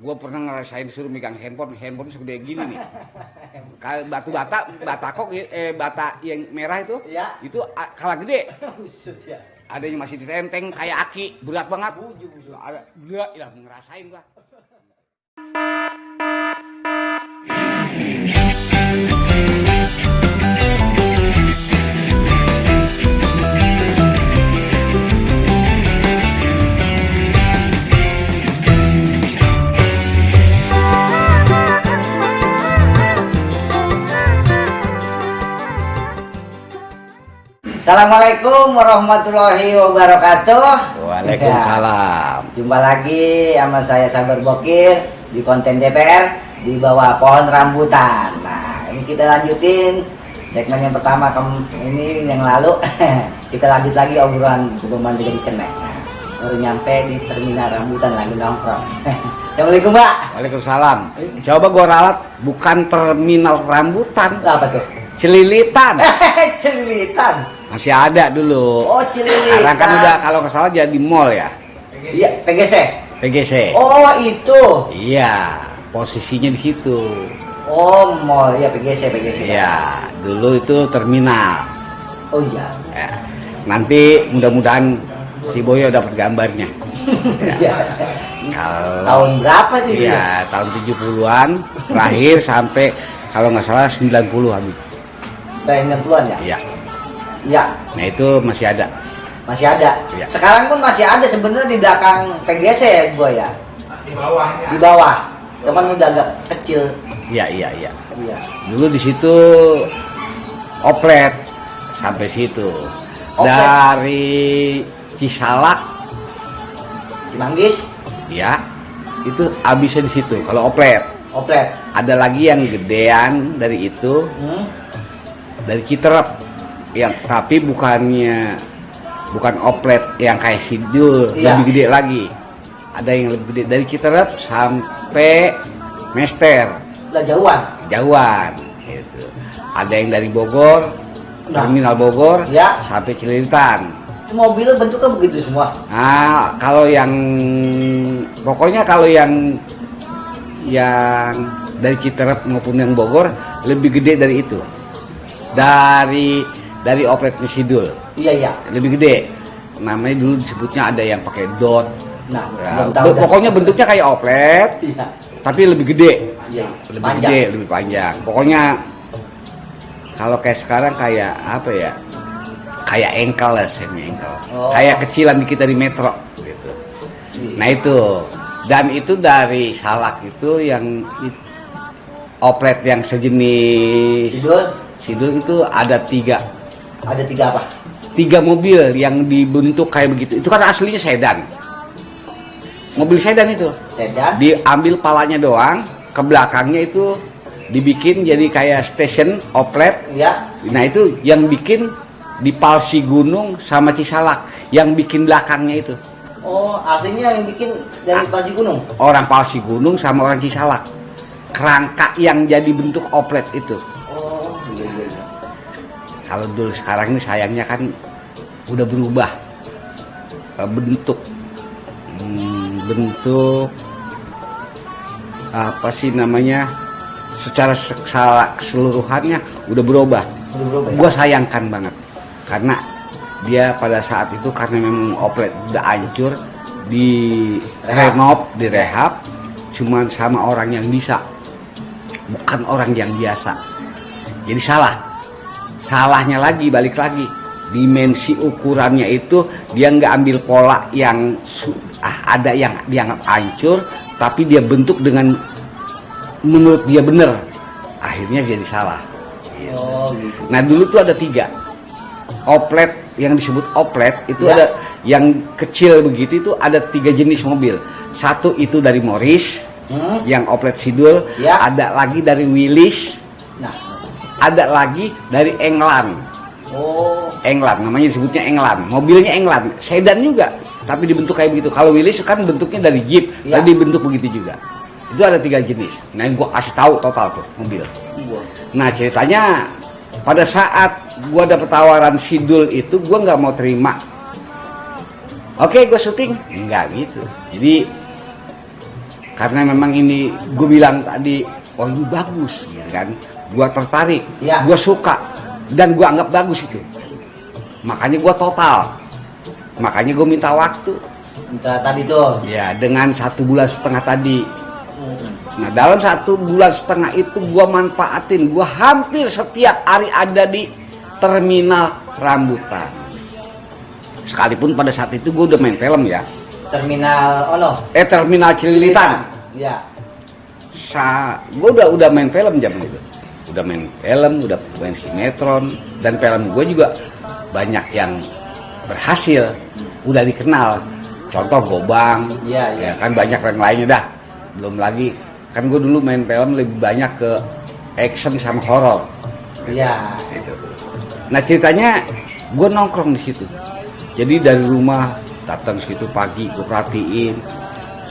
Gua pernah ngerasain disuruh megang handphone segede gini nih. Kayak bata yang merah itu, ya. Itu kalah gede. Buset ya. Ada yang masih ditenteng kayak aki, berat banget. Ada gila, ya ngerasain gua. Assalamualaikum warahmatullahi wabarakatuh. Waalaikumsalam. Jumpa lagi sama saya Sabar Bokir di konten DPR di bawah pohon rambutan. Nah, ini kita lanjutin segmen yang pertama ini yang lalu. Kita lanjut lagi obrolan sebelum jadi cenek. Nah, baru nyampe di terminal rambutan lagi nongkrong. Assalamualaikum, Mbak. Waalaikumsalam. Coba gua ralat, bukan terminal rambutan. Apa tuh? Celilitan. Celilitan. Masih ada dulu. Oh, Celilitan. Sekarang kan udah kalau nggak salah jadi mall ya. Iya, PGC. PGC. Oh, itu. Iya, posisinya di situ. Oh, mall ya, PGC. Iya, dulu itu terminal. Oh iya. Ya. Nanti mudah-mudahan si Boyo dapat gambarnya. Iya. Kalau Tahun berapa tuh? Iya, tahun 70-an terakhir sampai kalau nggak salah 90 habis. Tahun 60-an ya? Iya. Iya. Nah, itu masih ada. Masih ada. Iya. Sekarang pun masih ada sebenarnya di belakang PGC ya, Boy ya. Di bawahnya. Di bawah. Cuman udah agak kecil. Iya. Iya. Dulu di situ oplet sampai situ. Oplet. Dari Cisalak Cimanggis, ya, itu habisnya di situ. Kalau oplet, oplet. ada lagi yang gedean dari itu, dari Citerep, yang tapi bukan oplet yang kayak Sidul, Iya. lebih gede lagi. Ada yang lebih gede dari Citerep sampai Mester, Lah jauhan. gitu. Ada yang dari Bogor, terminal Bogor, Ya. sampai Celilitan. Itu mobilnya bentuknya begitu semua. Nah, kalau pokoknya kalau yang dari Citerep maupun yang Bogor lebih gede dari itu. Dari opletnya Sidul. Iya. Lebih gede. Namanya dulu disebutnya ada yang pakai dot. Nah, Nah, belum tahu dah. pokoknya bentuknya kayak oplet, Iya. tapi lebih gede. Iya. Lebih Panjang. gede, lebih panjang. Pokoknya kalau kayak sekarang kayak apa ya? Kayak engkel lah, semi engkel. Oh. Kayak kecilan dikit dari metro gitu. Iya. Nah itu, dan itu dari Salak itu yang oplet yang sejenis Sidul itu ada 3 Ada 3 apa? 3 mobil yang dibentuk kayak begitu. Itu kan aslinya sedan. Mobil sedan itu. Sedan. Diambil palanya doang, ke belakangnya itu dibikin jadi kayak station oplet. Ya. Nah itu yang bikin di Palsi Gunung sama Cisalak, yang bikin belakangnya itu. Oh, aslinya yang bikin dari Palsi Gunung. Orang Palsi Gunung sama orang Cisalak. Kerangka yang jadi bentuk oplet itu. Oh, iya. Kalau dulu sekarang ini sayangnya kan udah berubah bentuk apa sih namanya, secara keseluruhannya udah berubah. Ya? Gue sayangkan banget karena dia pada saat itu karena memang oplet udah hancur, direhab cuman sama orang yang bisa, bukan orang yang biasa. Jadi salahnya lagi, balik lagi, dimensi ukurannya itu dia nggak ambil pola yang ada yang dianggap hancur, tapi dia bentuk dengan menurut dia bener, akhirnya jadi salah. Oh, gitu. Nah dulu tuh ada 3 oplet yang disebut oplet itu, Ya. ada yang kecil begitu, itu ada 3 jenis mobil. Satu itu dari Morris, yang oplet Sidul. Ya. Ada lagi dari Willys. Nah. Ada lagi dari England. Oh. England, namanya disebutnya England. Mobilnya England, sedan juga, tapi dibentuk kayak begitu. Kalau Willys kan bentuknya dari Jeep, Ya. tapi dibentuk begitu juga. Itu ada 3 jenis. Nah, yang gua kasih tahu total tuh mobil. Nah, ceritanya pada saat gua dapet tawaran Sidul itu, gua nggak mau terima. Oke, gua syuting, enggak gitu. Jadi karena memang ini gue bilang tadi, oh ini bagus, gitu kan? Gue tertarik, Ya. gue suka, dan gue anggap bagus itu. Makanya gue total, makanya gue minta waktu. Minta tadi tuh. Ya, dengan 1,5 bulan tadi. Nah, dalam 1,5 bulan itu gue manfaatin, gue hampir setiap hari ada di terminal rambutan. Sekalipun pada saat itu gue udah main film ya. Terminal Terminal Cililitan. Iya. Gue udah main film zaman itu. Udah main film, udah main sinetron, dan film gue juga banyak yang berhasil, udah dikenal. Contoh Gobang, Iya, ya kan, banyak yang lainnya dah. Belum lagi kan gue dulu main film lebih banyak ke action sama horor. Iya. Gitu. Nah ceritanya gue nongkrong di situ. Jadi dari rumah datang situ pagi, gue perhatiin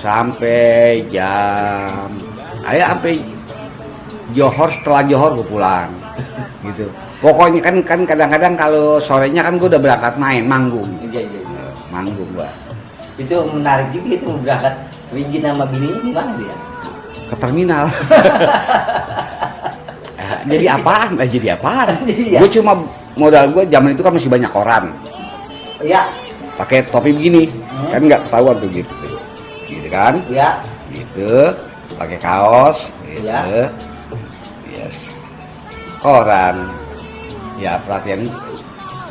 sampai jam, sampai Johor, setelah Johor gue pulang, gitu. Pokoknya kan kadang-kadang kalau sorenya kan gue udah berangkat main, manggung, Iya. manggung gue. Itu menarik juga itu berangkat Wigit sama bininya gimana dia? Ke terminal. Jadi apaan? Jadi apaan? Iya. Gue cuma modal gue zaman itu kan masih banyak koran. Iya. Pakai topi begini, kan nggak ketahuan tuh gitu, gitu kan? Iya. Gitu, pakai kaos, gitu, Iya. yes. Koran, ya perhatian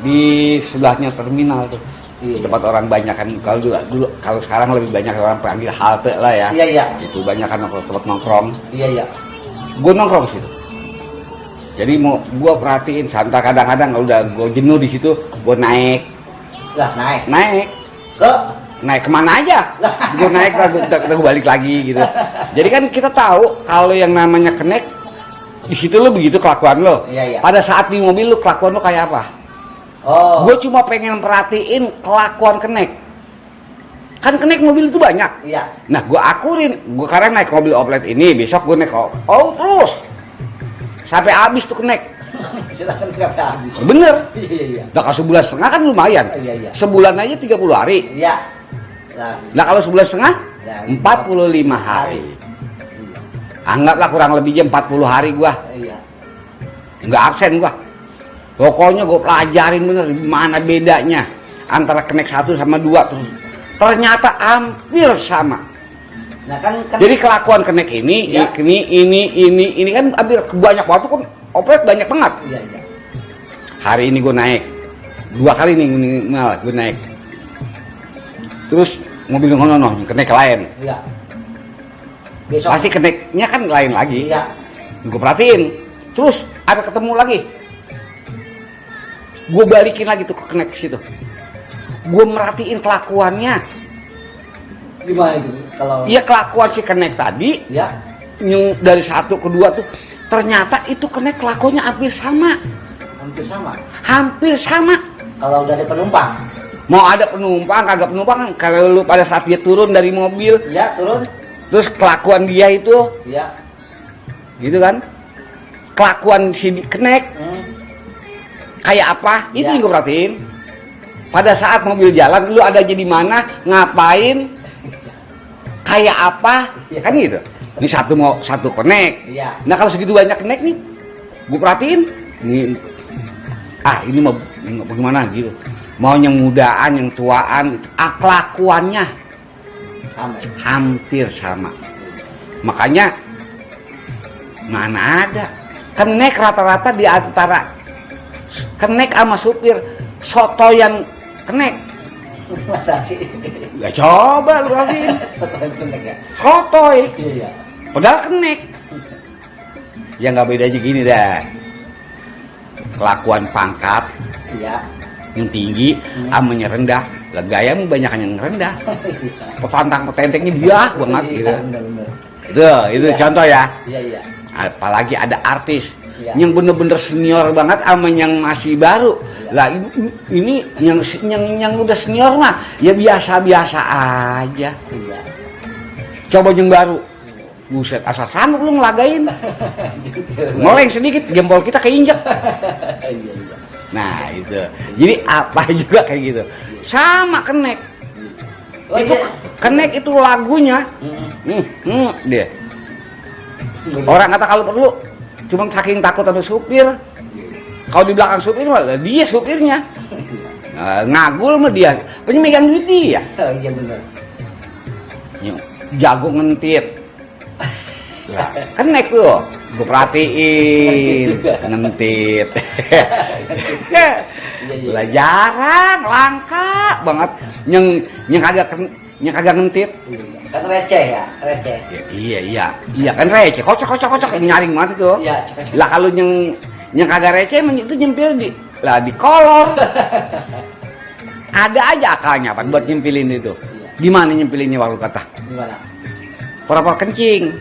di sebelahnya terminal tuh, Iya. tempat orang banyak kan. Dulu kalau sekarang lebih banyak orang panggil halte lah ya. Iya. Itu banyak kan tempat nongkrong. Iya. Gue nongkrong situ. Jadi mau gue perhatiin, santai kadang-kadang kalau udah gue jenuh di situ, gue naik Lah naik ke ke kemana aja, gue naik gue balik lagi gitu. Jadi kan kita tahu kalau yang namanya kenek di situ lo begitu kelakuan lo. Iya. Pada saat di mobil lo kelakuan lo kayak apa? Oh. Gue cuma pengen perhatiin kelakuan kenek. Kan kenek mobil itu banyak. Iya. Nah gue akurin, gue sekarang naik mobil oplet ini, besok gue naik terus sampai habis tuh kenek. Silakan sampai habis. Bener. Iya. Nah kalau sebulan setengah kan lumayan. Iya. Sebulan aja 30 hari. Iya. Lah. Nah kalau sebulan setengah Ya, 45 hari. Iya. Anggaplah kurang lebih 40 hari gua. Iya. Nggak absen gua. Pokoknya gua pelajarin bener mana bedanya antara kenek 1 sama 2 terus. Ternyata hampir sama. Nah kan Jadi kelakuan kenek ini, Ya. ini kan hampir banyak waktu kan oplet banyak banget. Iya. Hari ini gue naik 2 kali nih minimal gue naik. Terus mobil ngono kenek lain. Iya. Besok. Pasti keneknya kan lain lagi. Iya. Gue perhatiin. Terus ada ketemu lagi. Gue balikin lagi tuh ke kenek situ. Gue merhatiin kelakuannya. Gimana itu kalau? Iya kelakuan si kenek tadi. Ya. Yang dari 1 ke 2 tuh ternyata itu kenek kelakuannya hampir sama. Hampir sama. Hampir sama. Kalau udah ada penumpang. Mau ada penumpang, kagak penumpang kan kalau lu pada saat dia turun dari mobil, Ya turun. terus kelakuan dia itu, Ya. gitu kan? Kelakuan si kenek kayak apa? Itu Ya. yang gue perhatiin. Pada saat mobil jalan, lu ada jadi mana, ngapain, kayak apa, Ya. kan gitu. Ini satu kenek. Iya. Nah kalau segitu banyak kenek nih, gue perhatiin, ini mau bagaimana gitu. Mau yang mudaan, yang tuaan, kelakuannya Sama. hampir sama. Makanya mana ada kenek rata-rata di antara kenek sama supir soto yang kenek. Masa sih? Ya coba lu rasain Sotoy kenek ya. sotoy, Iya. padahal kenek. Ya nggak beda aja gini dah. Kelakuan pangkat Iya. yang tinggi sama yang rendah, lah gayamu banyak yang rendah. Petantang petentengnya dia banget gitu. Bener. Itu Iya. contoh ya. Iya. Apalagi ada artis Iya. yang bener-bener senior banget sama yang masih baru. Lah ini yang udah senior mah ya biasa-biasa aja. Iya. Coba yang baru. Buset, asal sanggup lu ngelagain. Meleng sedikit jempol kita keinjek. Iya. Nah, itu. Jadi apa juga kayak gitu. Sama kenek. Oh, itu iya. Connect itu lagunya. Dia. Orang kata kalau perlu cuma saking takut sama supir. Kalau di belakang supir malah dia supirnya. Ngagul sama dia. Punya megang duit dia. Oh iya benar. Jago ngentit. Lah, Connect tuh. Gue perhatiin ngentit. Lah jarang, langka banget yang kagak ngentit. Kan receh ya, receh. Iya kan receh, kocok nyaring banget itu. Iya, Lah kalau yang kagak receh itu nyempil di kolor. Ada aja akalnya apa buat nyempilin itu. Gimana nyempilinnya waktu kata? Gimana? Pura-pura kencing.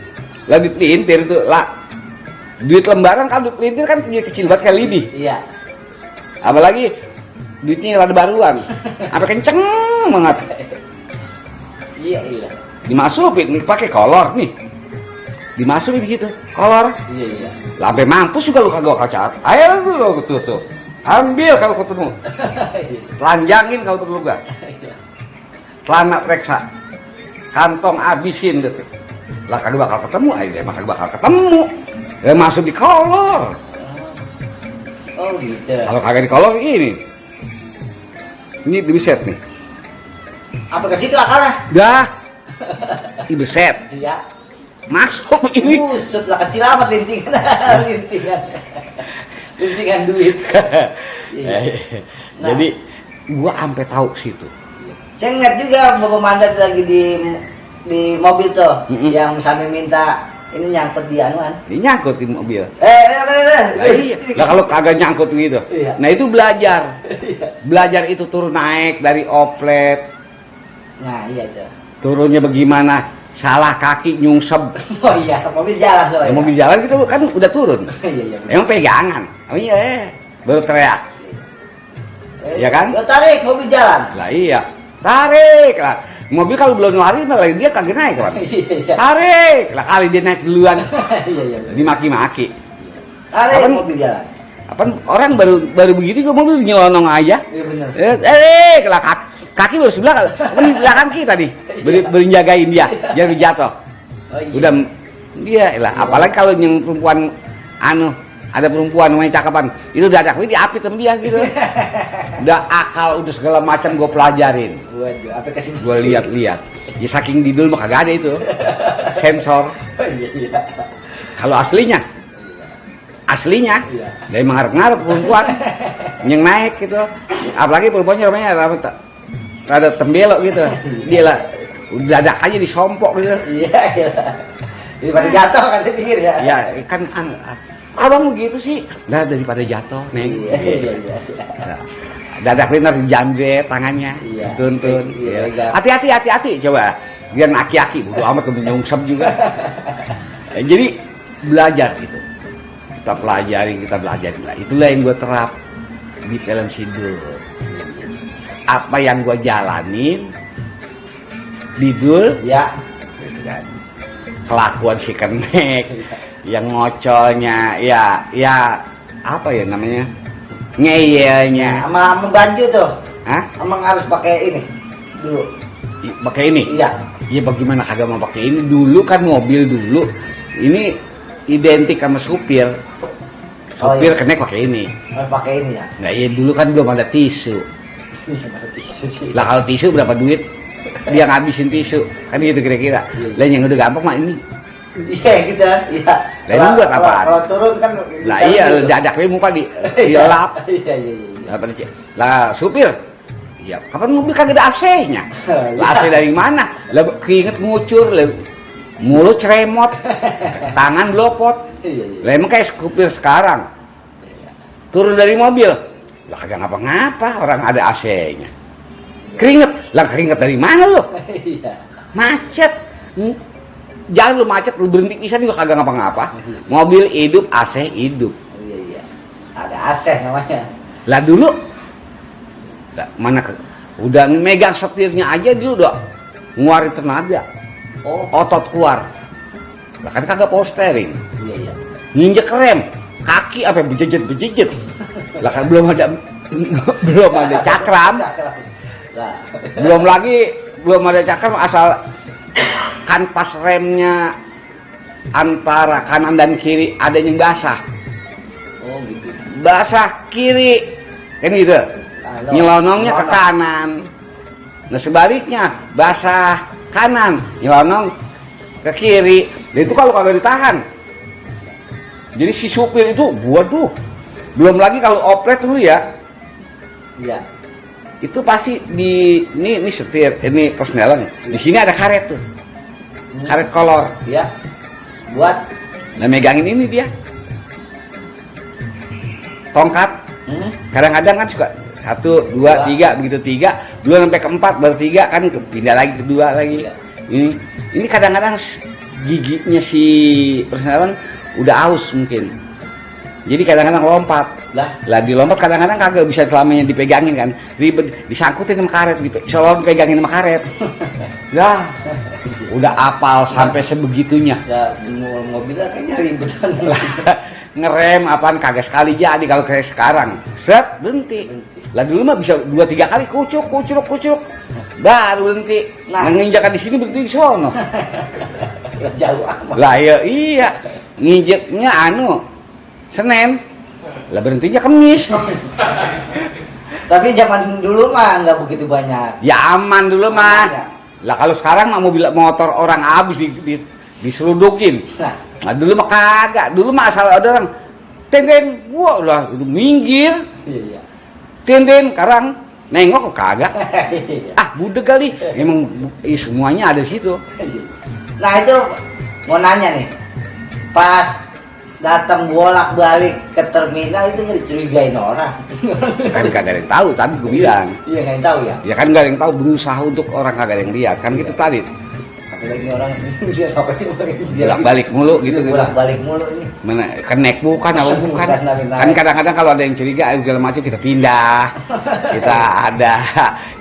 Lah dipelintir itu lah. Duit lembaran kan duit pelintir kan kecil banget kayak lidi. Iya. Apalagi duitnya rada baruan. Apa kenceng banget. Iya. Dimasukin nih pakai kolor nih. Dimasukin gitu, kolor. Iya. Lah sampai mampus juga lu kagak kacar. Ayo lu tuh. Ambil kalau ketemu. Telanjangin kalau perlu gak. Celana reksa. Kantong abisin gitu. Lah kagak bakal ketemu aja, emang kagak bakal ketemu. Ya masuk di kolor. Oh gitu. Kalau kagak di kolor ini. Ini dibeset nih. Apa ke situ akalnya? Dah. Dibeset. Iya. Masuk ini. Busut lah kecil amat lintingan. Lintingan duit. Iya. Nah. Jadi gua sampai tahu situ. Saya ngeliat juga Bapak Mandat lagi di mobil tuh, yang sambil minta ini nyangkut di anuan. Ini nyangkut di mobil. Iya. Lah kalau kagak nyangkut gitu. Iya. Nah itu belajar. Belajar itu turun naik dari oplet. Nah iya itu. Turunnya bagaimana? Salah kaki nyungsep. Oh iya, mobil jalan soalnya. Ya, mobil jalan kita kan udah turun. Iya. Emang pegangan. Oh iya, baru teriak. Iya kan? Lo tarik mobil jalan. Lah iya, tarik lah. Mobil kalau belum lari malah dia kagak naik kan. Iya. Tarik lah kali dia naik duluan. Iya. Dimaki-maki. Tarik Apaan? mobil jalan. Apa orang baru begitu kok mobil nyelonong aja. Iya benar. Lah kaki baru sebelah kan di belakang kita nih. Jagain dia jangan jatuh. Oh, iya. Udah dia lah, apalagi kalau yang perempuan ada perempuan namanya cakapan, itu dadaknya diapit sama dia gitu. Udah akal, udah segala macam gue pelajarin. Waduh, apa kesini? Gue lihat-lihat. Ya saking didul mah kagak ada itu. Sensor. Oh, iya. Kalau aslinya, Iya. dari mengharap-ngarap perempuan yang naik gitu. Apalagi perempuannya namanya rada tembelok gitu. Dia lah udah dadak aja disompok gitu. Iya. Daripada jatuh kan saya pikir ya. Ya kan abang begitu sih. Nah daripada jatuh, Neng. Iya. Dadak bener jambret tangannya, Iya. tuntun. Iya. Hati-hati coba. Biar aki-aki, bodo amat untuk nyungsep juga. Jadi belajar gitu. Kita belajar. Nah, itulah yang gue terap di film Sidul. Apa yang gue jalanin di Dul, Ya. gitu kan. Kelakuan si Kenek, yang ngocolnya, ya apa ya namanya, ngeyelnya. Sama baju tuh. Hah? Emang harus pakai ini dulu. Pakai ini? Iya. Iya bagaimana kagak mau pakai ini dulu kan mobil dulu. Ini identik sama supir. Supir iya. Kenek pakai ini. Harus pakai ini ya. Nah iya dulu kan belum ada tisu. Lah kalau tisu berapa duit? Dia ngabisin tisu. Kan gitu kira-kira. Lah yang udah gampang mah ini. Iya gitu. Iya. Lah ini buat apaan? Kalau turun kan. Lah iya dadaknya muka dilap. Iya. Lah supir. Ya, kapan mobil kagak ada AC-nya? Lah AC dari mana? Lah keinget ngucur, lah mulut ceremot, tangan blopot. Iya. Lah emang kayak supir sekarang. Turun dari mobil, lah kagak ngapa-ngapa, orang ada AC-nya. Keringet, lah keringet dari mana lo? Iya. Macet. Jangan lu macet, lu berhenti pisan juga kagak ngapa-ngapa. Mobil hidup, AC hidup. Iya. Ada AC namanya. Lah dulu mana udah megang setirnya aja dulu udah nguarin tenaga, otot keluar. Lah kan kagak power steering. Iya. Nginjek rem, kaki apa bejejet. Lah kan belum ada cakram. Lah. Belum lagi belum ada cakram asal kanvas remnya antara kanan dan kiri ada yang basah. Oh gitu. Basah kiri kan gitu. Nyelonongnya ke kanan. Nah sebaliknya basah kanan, nyelonong ke kiri. Dan itu kalau kagak ditahan. Jadi si supir itu, waduh. Belum lagi kalau oplet dulu ya. Iya. Itu pasti di ini setir, ini persneling. Di sini ada karet tuh. Karet kolor. Iya. Buat Nah megangin ini dia. Tongkat. Kadang-kadang kan suka 1, 2, 3 begitu 3 belum sampai ke 4 baru 3 kan pindah lagi ke 2 lagi. Ini kadang-kadang giginya si persneling udah aus mungkin. Jadi kadang-kadang lompat. Lah dilompat kadang-kadang kagak bisa selamanya dipegangin kan. Ribet disangkutin sama karet, selalu dipegangin sama karet. Lah udah apal sampai sebegitunya. Ya, mobilnya kayaknya ribetan. Ngerem apaan kagak sekali jadi kalau kayak sekarang. Set berhenti. Lah dulu mah bisa 2-3 kali kucuk. Baru berhenti. Nah, nginjakan di sini berhenti di sono. Jauh amat. Lah iya. Nginjeknya Senin. Lah berhentinya Kamis. Tapi zaman dulu mah nggak begitu banyak. Ya aman dulu mah. Lah kalau sekarang mah mobil motor orang habis diseludukin. Nah dulu mah kagak. Dulu mah asal ada orang tenden, wah lah itu minggir. Iya. Tenden, karang nengok kok kagak. Ah budeg kali. Emang semuanya ada di situ. Nah itu mau nanya nih. Pas datang bolak-balik ke terminal itu nggak dicurigain orang. Kan kagak ada yang tahu, tadi gue bilang. Iya nggak yang tahu ya. Ya kan nggak ada yang tahu, berusaha untuk orang kagak ada yang lihat kan gitu tadi. Apalagi orang Bolak-balik mulu gitu. Bolak-balik mulu nih. Mana kenek bukan apa bukan? Kan kadang-kadang kalau ada yang curiga segala macam kita pindah. Kita ada.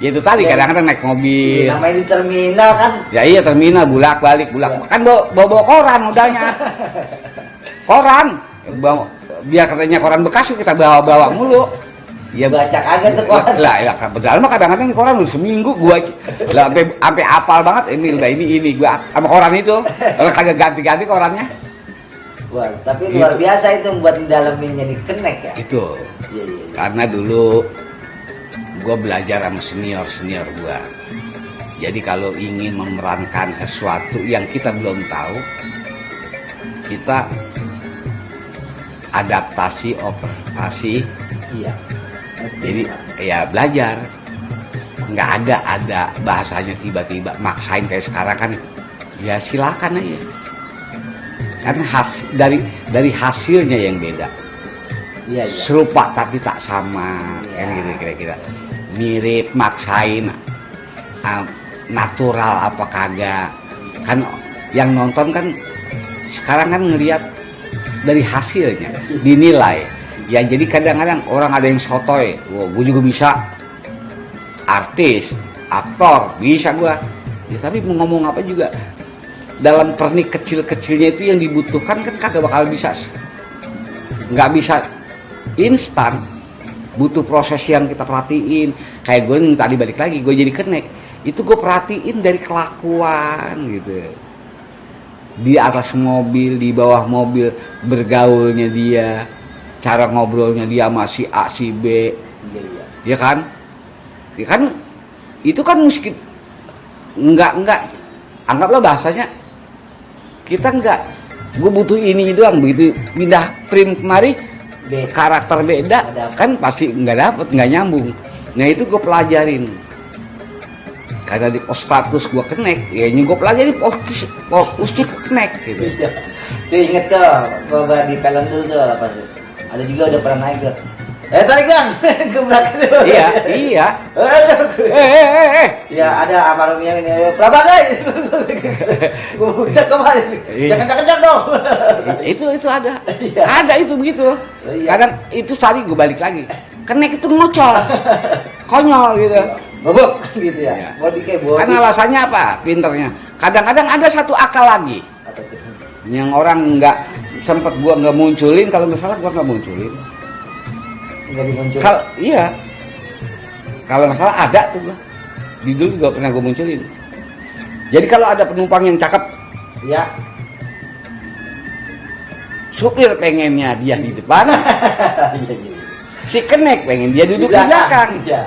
Ya itu tadi kadang-kadang naik mobil. Namanya di terminal kan. Ya iya terminal bolak-balik. Kan bawa koran modalnya. Koran, biar katanya koran bekas kita bawa mulu. Ya baca kagak tuh koran. Lah ya padahal mah kadang-kadang koran udah seminggu gua lah sampai apal banget ini gua sama koran itu. Orang kagak ganti-ganti korannya. Wah, tapi luar biasa itu buat dalamin jadi kenek ya. Itu. Iya. Karena dulu gua belajar sama senior gua. Jadi kalau ingin memerankan sesuatu yang kita belum tahu, kita adaptasi, operasi. Iya. Jadi ya belajar. Nggak ada bahasanya tiba-tiba maksain kayak sekarang kan. Ya silakan aja. Karena dari hasilnya yang beda. Iya. Serupa tapi tak sama. Kan gitu kira-kira. Mirip maksain natural apa kagak. Kan yang nonton kan sekarang kan ngelihat dari hasilnya dinilai ya. Jadi kadang-kadang orang ada yang sotoy, wah gue juga bisa artis, aktor, bisa gue ya, tapi mau ngomong apa juga dalam pernik kecil-kecilnya itu yang dibutuhkan kan kagak bakal bisa, nggak bisa instan, butuh proses yang kita perhatiin. Kayak gue nih tadi balik lagi gue jadi kenek itu gue perhatiin dari kelakuan gitu, di atas mobil, di bawah mobil, bergaulnya dia, cara ngobrolnya dia sama si A, si B, ya kan? Ya kan? Itu kan mesti enggak, anggaplah bahasanya kita enggak, gue butuh ini doang, begitu pindah frame kemari, karakter beda, kan pasti enggak dapet, enggak nyambung. Nah itu gue pelajarin. Karena di status gua kenek, ya ini gua pelajari fokusnya ke kenek gitu. Tuh inget tuh, gua di film dulu tuh apa tuh? Ada juga udah pernah naik tuh. Tarik gang, ke belakang tuh. Iya. Ya ada almarhumnya ini, pelabak guys. Gua udah kemarin. Jangan kencang dong. Itu ada. Ada itu begitu. Kadang itu tadi gua balik lagi. Kenek itu ngocol. Konyol gitu. Bobok gitu ya. Body kayak body. Karena alasannya apa? Pinternya. Kadang-kadang ada satu akal lagi. Apa tuh? Yang orang nggak sempet gua nggak munculin, kalau nggak salah gua nggak munculin. Nggak dimunculin. Iya. Kalau nggak salah ada tuh gua. di dulu juga pernah gue munculin. Jadi kalau ada penumpang yang cakep, Iya. supir pengennya dia di depan, Iya, iya. si kenek pengen dia duduk di belakang. Iya.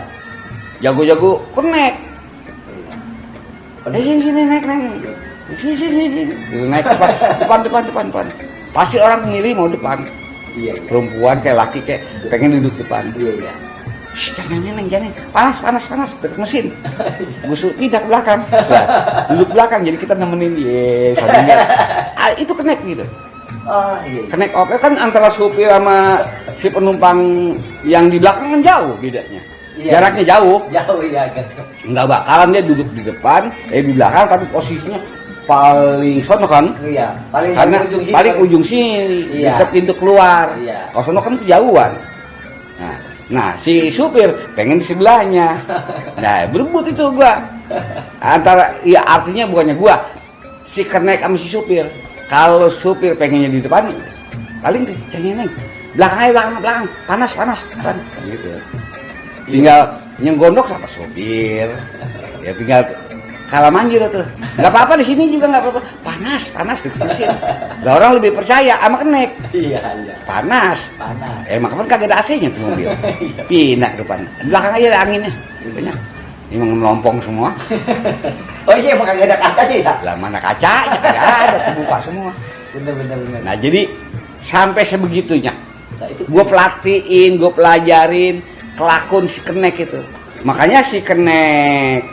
Jago-jago kenek. Iya. Sini naik. Sini. Naik depan. Pasti orang ngiri mau depan. Iya. Perempuan kayak laki kayak pengen duduk depan. Iya. Shh, jangan. Panas. Dekat mesin. Gue suruh pindah ke belakang. Nah, duduk belakang jadi kita nemenin dia. Itu kenek gitu. Oh, iya. Kenek opel kan antara supir sama si penumpang yang di belakang kan jauh bedanya. Iya. Jaraknya jauh. Jauh ya kan. Nggak bakalan dia duduk di depan, di belakang, tapi posisinya paling sono kan. Iya, Karena ujung sini. paling ujung sini, Iya. dekat pintu keluar. Iya. Kalau sono kan kejauhan. Nah, si supir pengen di sebelahnya. Nah, berebut itu gua. Ya artinya bukannya gua, si kenek sama si supir. Kalau supir pengennya di depan, paling cengeneng. Belakang. Panas. Gitu. Tinggal nyenggondok sama supir. Ya tinggal kalah manjir tuh. Nggak apa-apa di sini juga nggak apa-apa. Panas diterusin. Lah orang lebih percaya sama kenek. Iya. Panas. Panas. Emang kan kagak ada AC-nya tuh mobil. Pindah ke depan. Belakang aja ada anginnya. Banyak. Emang melompong semua. Oh iya, emang kagak ada kacanya ya? Lah mana kacanya? Kagak ada, terbuka semua. Bener. Nah jadi sampai sebegitunya. Nah, itu Gue pelatihin, gue pelajarin kelakuan si kenek itu. Makanya si kenek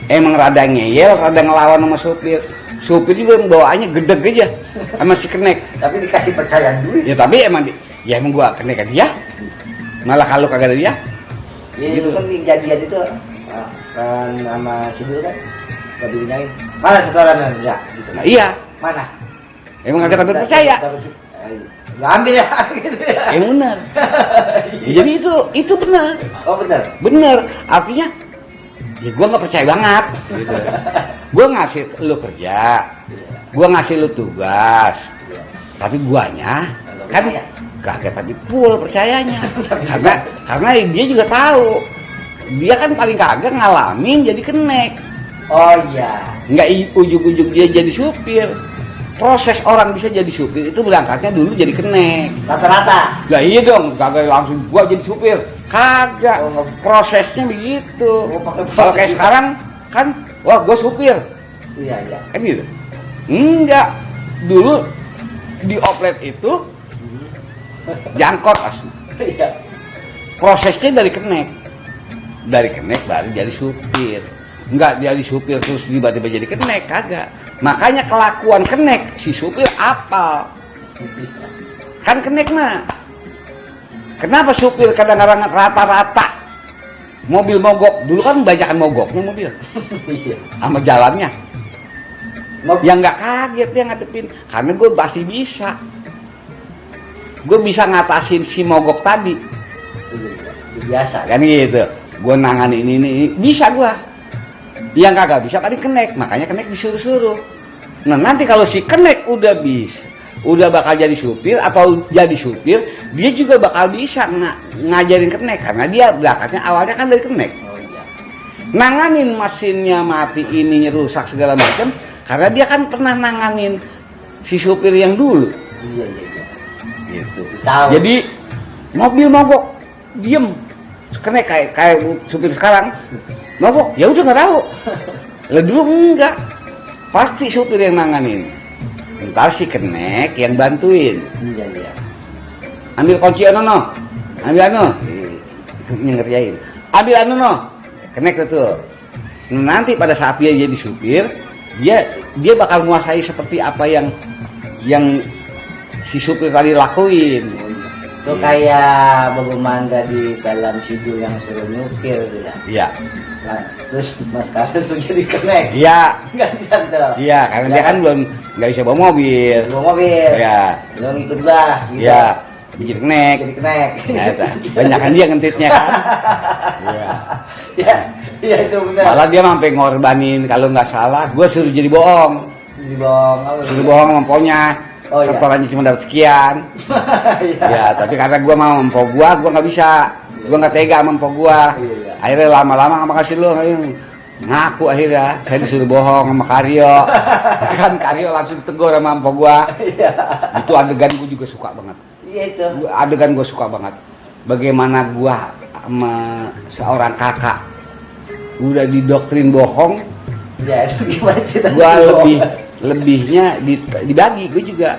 emang rada ngeyel, rada ngelawan sama supir. Supir juga bawaannya gedeg aja sama si kenek. tapi dikasih percayaan dulu. Ya tapi emang gua kenek kan dia. Malah kalau kagak ada dia, Ya, gitu. itu kan kejadian itu kan sama si Dul kan gak dibilangin mana setoran enggak gitu. nah iya. Mana? Emang kagak tapi percaya. Nggak ambil ya gitu ya. Emang benar. Jadi itu benar. Oh benar. Bener, artinya ya gue nggak percaya banget gitu. Gue ngasih lu kerja, gue ngasih lu tugas, tapi guanya kan kagak tapi full percayanya. karena dia juga tahu dia kan paling kagak ngalamin jadi kenek. Oh iya. Nggak ujung-ujung dia jadi supir. Proses orang bisa jadi supir itu berangkatnya dulu jadi kenek. Rata-rata. Lah iya dong, kagak langsung gua jadi supir. Kagak. Oh, Prosesnya begitu. Oh, pakai proses Kalau kayak juga. sekarang kan wah gua supir. Iya. Kan gitu. Enggak. Dulu di oplet itu jangkot asli. Iya. Prosesnya dari kenek. Dari kenek baru jadi supir. Enggak jadi supir terus tiba-tiba jadi kenek, kagak. Makanya kelakuan kenek si supir apal. Kan kenek mah. Kenapa supir kadang-kadang rata-rata mobil mogok? Dulu kan banyakan mogoknya mobil. Iya. Sama jalannya. Yang nggak kaget dia ngadepin. Karena gue pasti bisa. Gue bisa ngatasin si mogok tadi. Biasa. Kan gitu. Gue nanganin ini. Bisa gue. Yang kagak bisa paling kenek. Makanya kenek disuruh-suruh. Nah nanti kalau si kenek udah bisa, udah bakal jadi supir atau jadi supir, dia juga bakal bisa ngajarin kenek. Karena dia berangkatnya awalnya kan dari kenek. Oh iya. Nanganin mesinnya mati, ininya rusak segala macam. Karena dia kan pernah nanganin si supir yang dulu. Iya. Gitu. Tahu. Jadi mobil mogok, diem. Kenek kayak supir sekarang. Mogok, ya udah nggak tahu. Lah dulu enggak. Pasti supir yang nanganin. Ntar si kenek yang bantuin. Iya. Ambil kunci anu no. Ambil anu. Ngerjain. Ambil anu no. Kenek itu. Nanti pada saat dia jadi supir, dia bakal menguasai seperti apa yang si supir tadi lakuin. Itu kayak bagaimana di dalam sidul yang suruh nyukir gitu ya. Iya. Nah, terus Mas Karus sudah jadi kenek. Iya. Gantian tuh. Iya, karena dia kan belum nggak bisa bawa mobil. Bawa mobil. Iya. Lo ngikut gua. Gitu. Iya. Bikin kenek. Jadi kenek. Nah, banyak kan dia ngentitnya kan. Iya. Iya itu benar. Malah dia sampai ngorbanin kalau nggak salah, gue suruh jadi bohong. Jadi bohong apa? Suruh bohong sama emponya. Oh, iya. Setorannya cuma dapat sekian. Iya. Ya, tapi karena gue mau empok gue nggak bisa. Gue nggak tega sama empok gue. Iya. Akhirnya lama-lama nggak kasih lu. Ngaku akhirnya, saya disuruh bohong sama Karyo. Kan Karyo langsung tegur sama mpok gua. Itu adegan gua juga suka banget. Iya itu. Adegan gua suka banget. Bagaimana gua sama seorang kakak udah didoktrin bohong. Ya itu gimana cerita? Gua lebihnya dibagi. Gua juga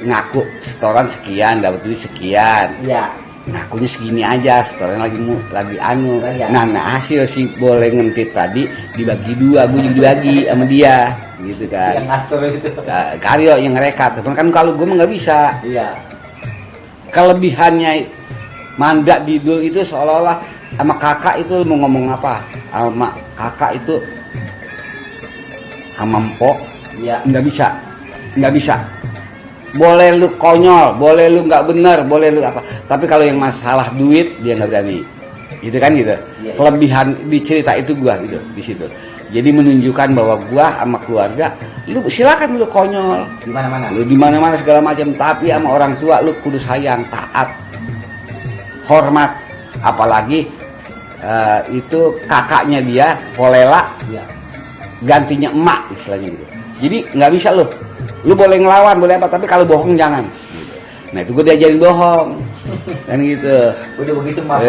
ngaku setoran sekian, dapat duit sekian. Iya. Ngakunya segini aja, setoran lagi anu. Iya. Nah hasil si boleh ngentit tadi dibagi dua, gue juga dibagi sama dia, gitu kan. Yang ngatur itu. Karyo yang ngerekat, kan kalau gue mah nggak bisa. Iya. Kelebihannya mandak didul itu seolah-olah sama kakak itu mau ngomong apa? Sama kakak itu sama mpok, Iya. nggak bisa. Boleh lu konyol, boleh lu nggak bener, boleh lu apa. Tapi kalau yang masalah duit dia nggak berani. Gitu kan gitu. Iya. Kelebihan di cerita itu gua gitu di situ. Jadi menunjukkan bahwa gua sama keluarga, lu silakan lu konyol. Di mana-mana. Lu di mana-mana segala macam, tapi sama orang tua lu kudu sayang, taat, hormat. Apalagi itu kakaknya dia, Polela, Iya. gantinya emak istilahnya gitu. Jadi nggak bisa lu boleh ngelawan boleh apa, tapi kalau bohong jangan gitu. Nah itu gue diajarin bohong kan gitu. Udah begitu mah.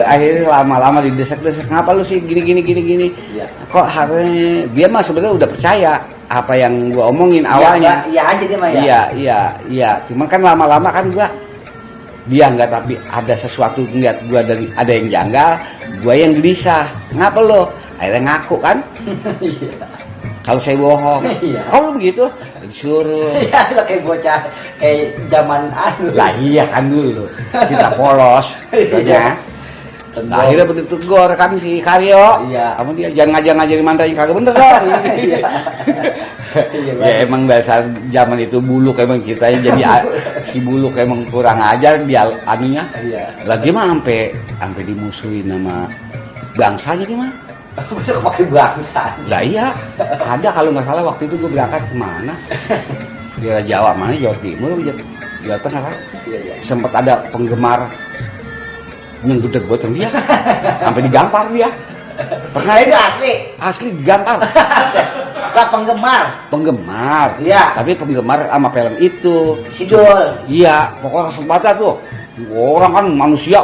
Akhirnya lama-lama didesak-desak, kenapa lu sih gini. Iya. Kok harusnya dia mah sebenarnya udah percaya apa yang gue omongin awalnya. Iya aja dia mah ya. Iya cuman kan lama-lama kan dia nggak, tapi ada sesuatu ngeliat gue ada yang janggal, gue yang gelisah. Ngapa lo? Akhirnya ngaku kan. Iya. Kalau saya bohong, Iya. kalau begitu disuruh. Iya, lo kayak bocah kayak zaman anu. Lah iya kan dulu kita polos, Iya. Nah, akhirnya begitu tegur kan si Karyo. Iya. Kamu dia jangan ngajarin Mandra yang kagak bener dong. Iya. Iya, Ya emang dasar zaman itu buluk emang kita jadi si buluk emang kurang ajar dia anunya. Iya. Lagi mah sampai dimusuhin sama bangsanya dia mah. Udah pakai bangsa. Lah iya, ada kalau nggak salah waktu itu gue berangkat kemana? Daerah Jawa mana? Jawa Timur, Jawa Tengah kan? Iya. Sempat ada penggemar yang gedeg-gedeg dia, sampai digampar dia. Pernah Itu asli. asli digampar. Lah penggemar. Iya. Tapi penggemar sama film itu. Sidul. Iya, pokoknya sempat tuh. Orang kan manusia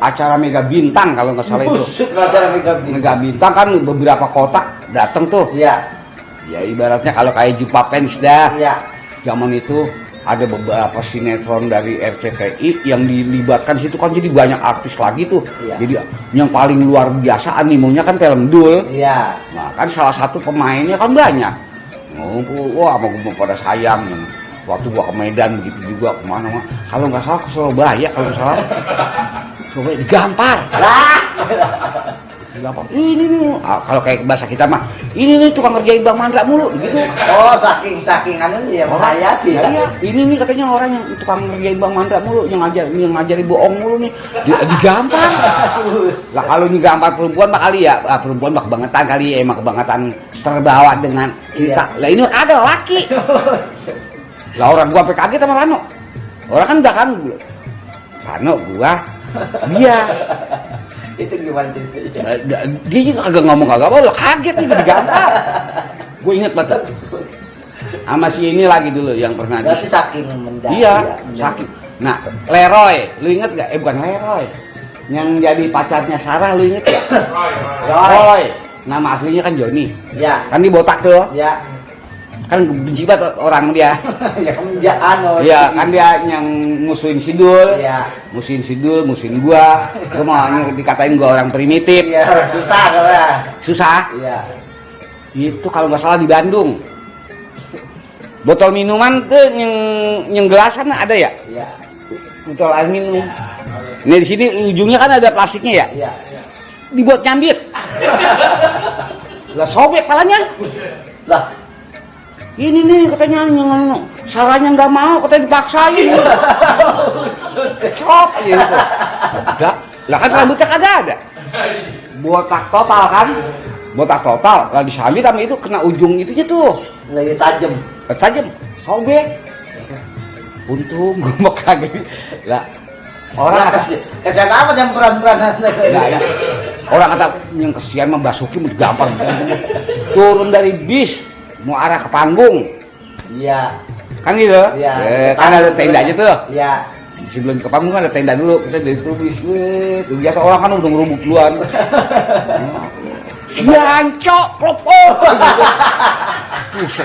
acara Mega Bintang kalau nggak salah itu. Busuk acara Mega Bintang kan beberapa kota datang tuh. Iya. Ya ibaratnya kalau kayak Jumpa Pens dah. Iya. Zaman itu ada beberapa sinetron dari RCTI yang dilibatkan situ kan, jadi banyak artis lagi tuh. Iya. Jadi yang paling luar biasa animonya kan film Dul. Iya. Nah kan salah satu pemainnya kan banyak. Ngumpul, wah sama gue pada sayang. Waktu gua ke Medan begitu juga kemana-mana. Kalau nggak salah ke Surabaya, kalau nggak salah Surabaya digampar. Lah. Digampar. Ini nih, kalau kayak bahasa kita mah, ini nih tukang ngerjain Bang Mandra mulu, gitu. Oh, saking anu ya menghayati. Ya, iya. Ini nih katanya orang yang tukang ngerjain Bang Mandra mulu, yang ngajari bohong mulu nih, digampar. Lah kalau digampar perempuan mah kali ya, perempuan mah kebangetan kali ya, emang kebangetan terbawa dengan cerita. Lah ini ada laki. Lah orang gua sampai kaget sama Rano. Orang kan udah kan Rano gua dia. Itu gimana ceritanya? Dia juga kagak ngomong kagak apa, lo kaget nih digampar. Gue inget banget. Sama si ini lagi dulu yang pernah Berarti saking mendadak. Iya, saking. Nah, Leroy, lu inget gak? Bukan Leroy. Yang jadi pacarnya Sarah, lu inget gak? Roy. Nama aslinya kan Joni. Iya. Kan dia botak tuh. Iya. Kan benci banget orang dia. Ya kemenjaan oh. Iya, kan dia yang musuhin Sidul. Iya. Musuhin Sidul, musuhin gua. Gua mau dikatain gua orang primitif. Iya, susah kalau. Susah. Iya. Itu kalau nggak salah di Bandung. Botol minuman tuh yang gelasan ada ya? Iya. Botol air minum. Ini di sini ujungnya kan ada plastiknya ya? Iya. Dibuat nyambit. Lah sobek palanya. Lah, Ini nih katanya yang Sarahnya nggak mau, katanya dipaksain. Cop gitu. Udah, lah kan rambutnya kagak ada. Botak total kan? Botak total. Kalau disambit sama itu kena ujung itunya tuh. lagi tajam. Tajam, sobek. Untung gue mau kaget. Lah, orang Kasihan amat yang peran-peranan. Nah, Orang kata yang kesian mah Basuki mau gampang. Turun dari bis mau arah ke panggung. Iya. Kan gitu? Iya. Kan ada tendanya tuh. Iya. Sebelum ke panggung kan ada tenda dulu. Kita dari situ bis. Biasa orang kan udah ngerubuk duluan. Jancok, klopok.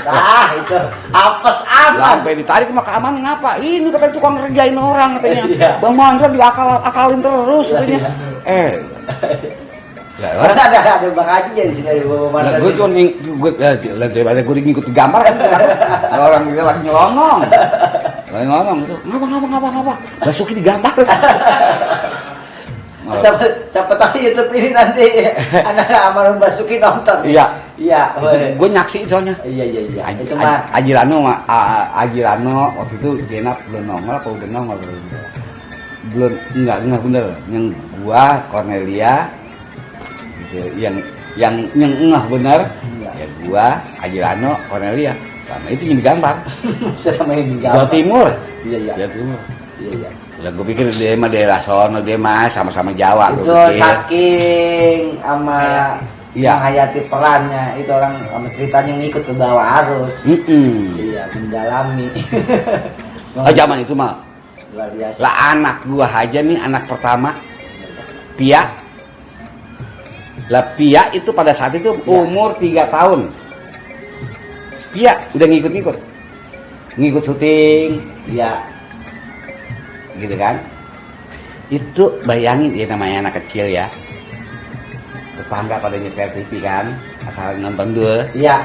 Nah, itu apes aman. Sampai ditarik mah keamanan ngapa? Ini katanya tukang ngerjain orang katanya. Iya. Bang Mandra diakal-akalin terus katanya. Lah, Ada Bang Haji ya di sini dari Bapak Mandra. gue cuma daripada gue ngikut gambar kan. Orang dia lagi nyelonong. Lagi ngomong gitu. Ngapa? Basuki digambar. Siapa tahu YouTube ini nanti anak almarhum Basuki nonton. Iya. Iya. Gue nyaksiin soalnya. Iya. Itu mah Aji Rano waktu itu Jenap belum nongol atau udah nongol belum enggak bener yang gua Cornelia gitu yang enggak bener ya gua Aji Rano Cornelia sama itu yang digambar sama yang digambar Jawa Timur. Iya. Jawa Timur. Iya. Lah gue pikir dia mah daerah sono dia mah sama-sama Jawa. Itu saking sama menghayati perannya itu orang sama ceritanya ngikut ke bawah arus. Iya, mendalami. Zaman itu mah luar biasa. lah anak gua aja nih anak pertama Pia. Lah Pia itu pada saat itu umur 3 tahun. Pia udah ngikut syuting. Iya. Gitu kan, itu bayangin ya namanya anak kecil ya, tetangga pada nyetel TV kan, asal nonton dulu. Iya.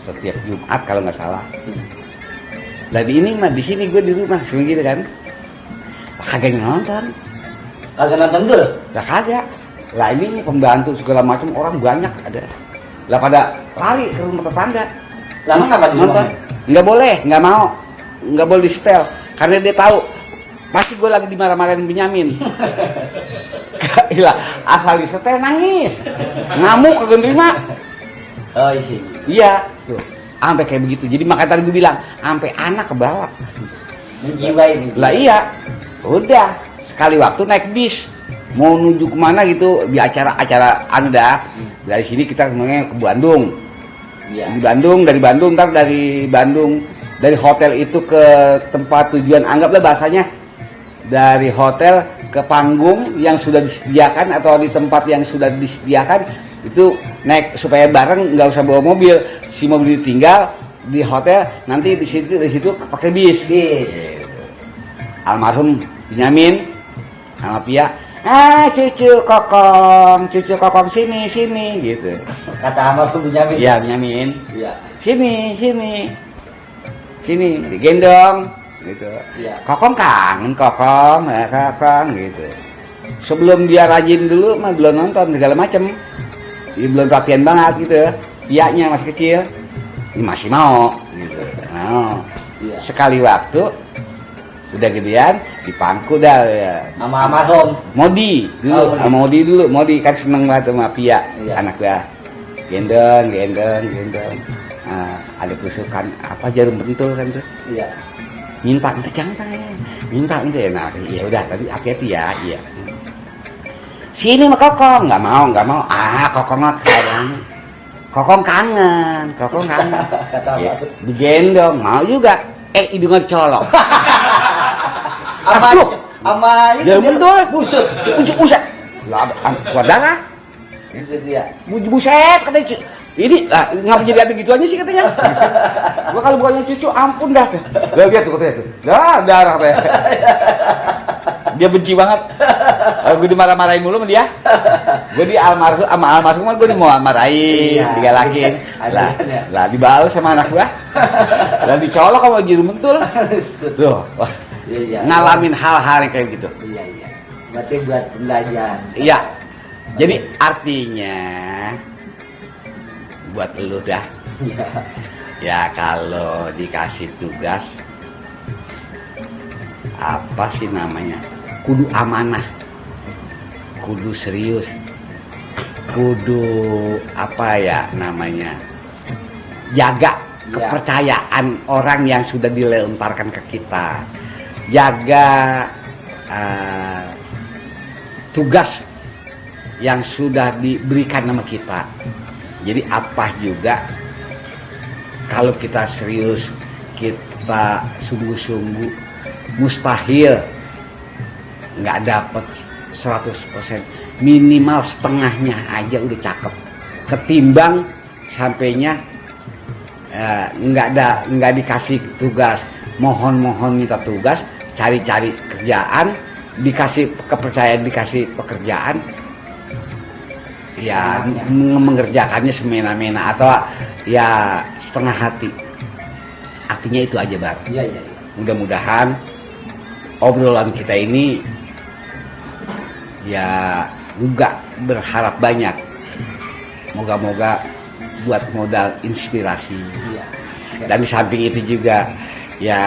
Setiap Jumat kalau nggak salah. Lah di ini mah di sini gue di rumah gitu kan, kagak nonton. Kagak nonton dulu? Lah kagak. Lah ini pembantu segala macam orang banyak ada. Lah pada lari ke rumah tetangga. Lama nggak nonton? Nggak boleh, nggak boleh di setel karena dia tahu. Pasti gue lagi dimarah-marahin Benyamin. Gila, asal disetel nangis. Ngamuk kagak nerima. Oh iya. Iya, tuh. Sampai kayak begitu. Jadi makanya tadi gue bilang, sampai anak ke bawah. Menjiwai. Lah iya. Udah, sekali waktu naik bis. Mau nuju kemana gitu di acara-acara Anda. Dari sini kita semuanya ke Bandung. Iya. Di Bandung, ntar dari Bandung dari hotel itu ke tempat tujuan, anggaplah bahasanya dari hotel ke panggung yang sudah disediakan atau di tempat yang sudah disediakan itu naik supaya bareng, nggak usah bawa mobil, si mobil ditinggal di hotel, nanti di situ pakai bis. Almarhum Benyamin sama Pia, cucu kokong sini gitu. Kata almarhum Benyamin. Iya Benyamin. Iya. Sini digendong. Gitu. Ya. Kokong kangen kokong gitu. Sebelum dia rajin dulu mah belum nonton segala macem. Dia belum perhatian banget gitu. Pianya masih kecil. Ini masih mau gitu. Mau. Ya. Sekali waktu udah gedean dipangku dah ya. Sama almarhum Modi dulu. Modi kan seneng banget sama Pia, anak gua. Gendong. Nah, ada tusukan apa jarum pentul kan tuh. Iya. Minta gitu ya. Nah ya udah tadi hati-hati ya. Iya sini mah kokong nggak mau kokong kangen ya, digendong mau juga hidungnya dicolok sama itu betul busut usah keluar darah itu dia buset katanya ini lah ngapa jadi ada gitu aja sih katanya. Gua kalau bukannya cucu ampun dah. Lihat tuh katanya tuh. Darah teh. Dia benci banget. Gue dimarah-marahin mulu sama dia. Gue di almarhum gue mau marahin, digalakin. Lah dibales sama anak gua. Lah dicolok sama jarum pentul. Tuh. Ngalamin hal-hal yang kayak gitu. Iya. Berarti buat pembelajaran. Iya. Jadi artinya buat lu dah. Ya kalau dikasih tugas apa sih namanya, kudu amanah, kudu serius, kudu apa ya namanya, jaga kepercayaan orang yang sudah dilemparkan ke kita, jaga tugas yang sudah diberikan sama kita. Jadi apa juga kalau kita serius, kita sungguh-sungguh, mustahil nggak dapet 100%, minimal setengahnya aja udah cakep. Ketimbang sampainya nggak dikasih tugas, mohon minta tugas, cari kerjaan, dikasih kepercayaan, dikasih pekerjaan, ya mengerjakannya semena-mena atau ya setengah hati. Artinya itu aja, Bar. Iya. Mudah-mudahan obrolan kita ini ya juga berharap banyak. Moga-moga buat modal inspirasi. Iya. Dan di samping itu juga ya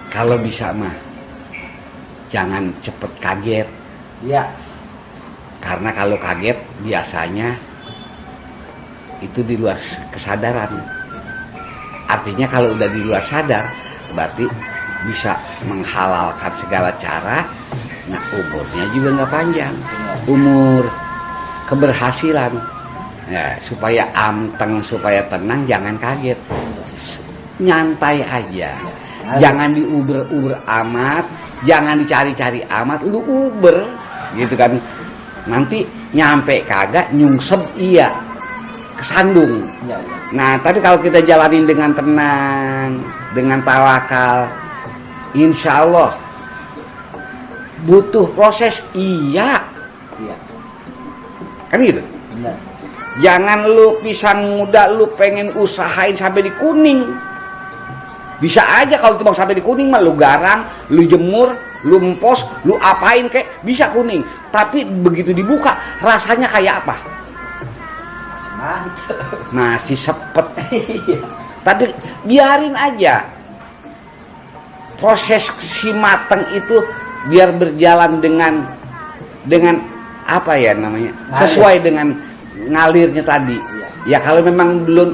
kalau bisa mah jangan cepet kaget. Iya. Karena kalau kaget biasanya itu di luar kesadaran. Artinya kalau udah di luar sadar berarti bisa menghalalkan segala cara. Nah, umurnya juga nggak panjang. Umur keberhasilan. Ya, supaya anteng, supaya tenang, jangan kaget. Nyantai aja. Jangan diuber-uber amat, jangan dicari-cari amat, lu uber gitu kan. Nanti nyampe kagak, nyungsep iya, kesandung. Iya. Nah, tapi kalau kita jalanin dengan tenang, dengan tawakal, insya Allah butuh proses, iya. Kan gitu. Benar. Jangan lu pisang muda lu pengen usahain sampai di kuning. Bisa aja kalau cuma sampai di kuning mah lu garang, lu jemur, lu empos, lu apain kek bisa kuning. Tapi begitu dibuka rasanya kayak apa? Mantap. Masih sepet. Iya. Tapi biarin aja. Proses si mateng itu biar berjalan dengan apa ya namanya? Ngalir. Sesuai dengan ngalirnya tadi. Iya. Ya kalau memang belum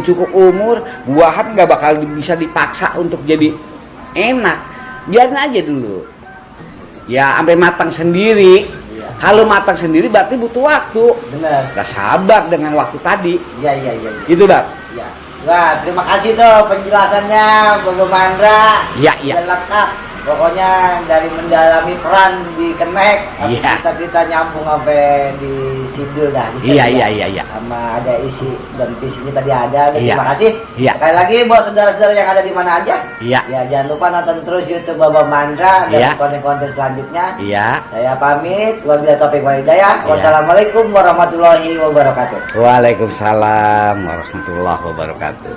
cukup umur, buahan nggak bakal bisa dipaksa untuk jadi enak. Biarin aja dulu. Ya sampai matang sendiri. Iya. Kalau matang sendiri berarti butuh waktu. Benar. Gak sabar dengan waktu tadi. Iya. Itu dah. Iya. Wah, terima kasih tuh penjelasannya Bapak Mandra. Iya. Udah lengkap. Pokoknya dari mendalami peran di Kenek, Iya. kita nyambung sampai di Sidul dah. Iya. Sama ada isi dan visinya tadi ada. Iya. Terima kasih. Iya. Sekali lagi buat saudara-saudara yang ada di mana aja. Iya. Ya jangan lupa nonton terus YouTube Bapak Mandra dan Iya. konten-konten selanjutnya. Iya. Saya pamit. Wabillahi taufiq wal hidayah. Iya. Wassalamualaikum warahmatullahi wabarakatuh. Waalaikumsalam warahmatullahi wabarakatuh.